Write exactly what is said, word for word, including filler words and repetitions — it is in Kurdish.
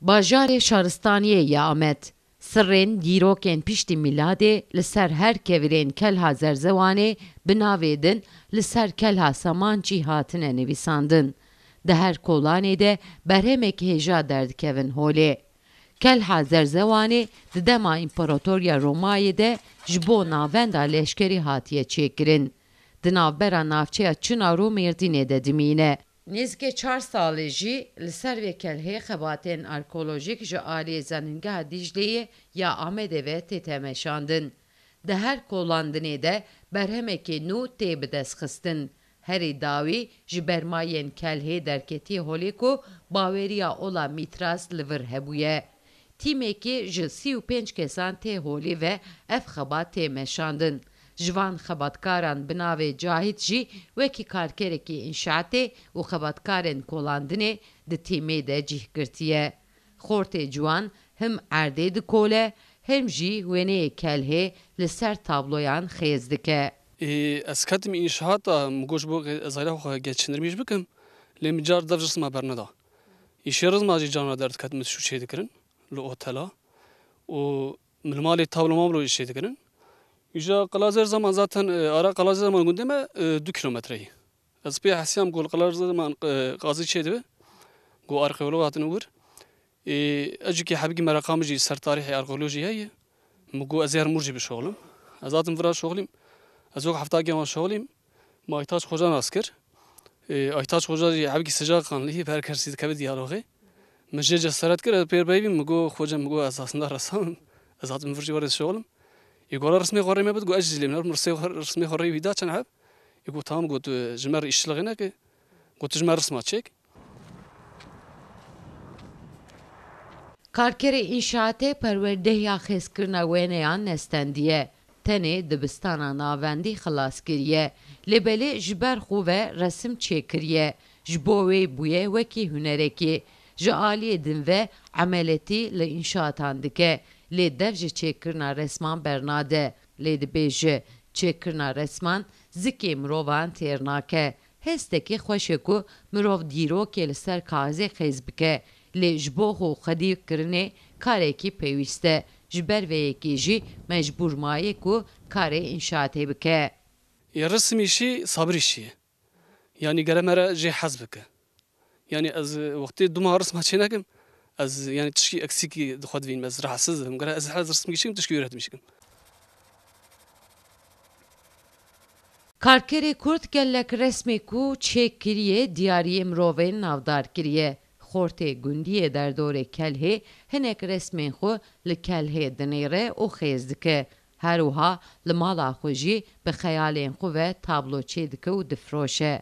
Bajarê Şaristaniyê ya Amed. Sirrên dîrokên piştî mîladê li ser her kevirên Kelha Zerzewanê bi navê din li ser Kelha Samançî hatine nivîsandin. Di her kolanê de berhemek hêja derdikevin holê. Kelha Zerzewanê di dema Împaratoriya Romayê de ji bo navenda leşkerî hatiye çêkirin. Di navbera navçeya Çinarû Mêrdînê de dimîne. Nêzîkê çar salê jî li ser vê kelhê xebatên arkeolojîk ji aliyê Zanîngeha Dîcleyê ya Amedê ve tête meşandin. Di her kolandinê de berhemekê nû tê bidestxistin. Herî dawî ji bermayên kelhê derketî holê ku baweriya ola Mîtras li vir hebûye. Tîmekî ji sî û pênc kesan tê holê ve ev xebat tê meşandin. Ji van xebatkaran bi navê Cahit jî wekî karkerekî înşaatê û xebatkarên kolandinê di tîmê de cih girtiye. Xortê ciwan him erdê dikole, him jî wêneyê kelhê li ser tabloyan xêz dike. Ê, ez ketim înşaata, min got ji bo ez zayra xwe geçindirmîş bikim, lê min car dev ji risma berneda. Îşê rizma jî carna derdiketim, min şû çê dikirin li otela û min li malê tablo mablo jî çê dikirin. Îja Qilazêr Zeman zaten, e, ara Qilazêr Zeman gundê me, e, du kilometre ye. Ez pê hesiyam ku li Qilazêr Zeman, e, qazî çê dibe, ku arkeolog hatine wir. Ê, ez jî kê hebikî mereqa min jî ser tarîhê arkeolojî heye. Min got ez ê her mûr jî bişoxlim. Ez hatim vira şoxlîm. Ez wek hefta gewan şoxlîm. Min Aytaç Xoca nas kir. Ê, Aytaç Xoca jî hebikî sicaq qanlî, bi her kesî dikeve diyalogê. Min jê cesaret kir, ez pêr beyvîm, min got, Xoca, min got, ez aslında ressamim. Ez hatim vir jî werê şoxlim. Ê, gora rismê xwe rê me bid, got, ez jî lê min, rismê xwe, rismê xwe rê wî da çend heb. Ê, got, tamam, got, tu ji me re îşçiliğê neke. Got, tu ji me risma çêk. Karkerê înşaatê perwerdehiya xêzkirina wêneyan nestendiye. Tenê dibistana navendî xilas kiriye. Lê belê ji ber xwe ve resim çêkiriye. Ji bo wê bûye wekî hunerekî. Ji aliyê din ve emeletî li înşaatan dike. Lê dev ji çêkirina resman bernade. Lê dibêje, çêkirina resman zikê mirovan têr nake. Hestekî xweş e ku mirov dîrokê li ser kaxizê xêz bike, lê ji bo xwe xwedî kirinê karekî pêwîst e. Ji ber vê yekê jî mecbûr maye ku karê înşaatê bike. Ê, resimî jî sabirî jî ye. Yanî gere me re jê hez bike. Yanî ez, e, wextê duma risma çê nekim, ez, yanî, tişkî eksîkî di xwe divînim, ez rahatsiz dibim. Gere ez hez rismî çêkim, tişkî üretmî çêkim. Karkerê Kurd gelek resmê ku çêk kiriye, diyariyê mirovên navdar kiriye. Xortê gundiyê derdorê kelhê hinek resmên xwe li kelhê dinêre û xêz dike. Her wiha li mala xwe jî bi xeyalên xwe ve tablo çêdike û difroşe.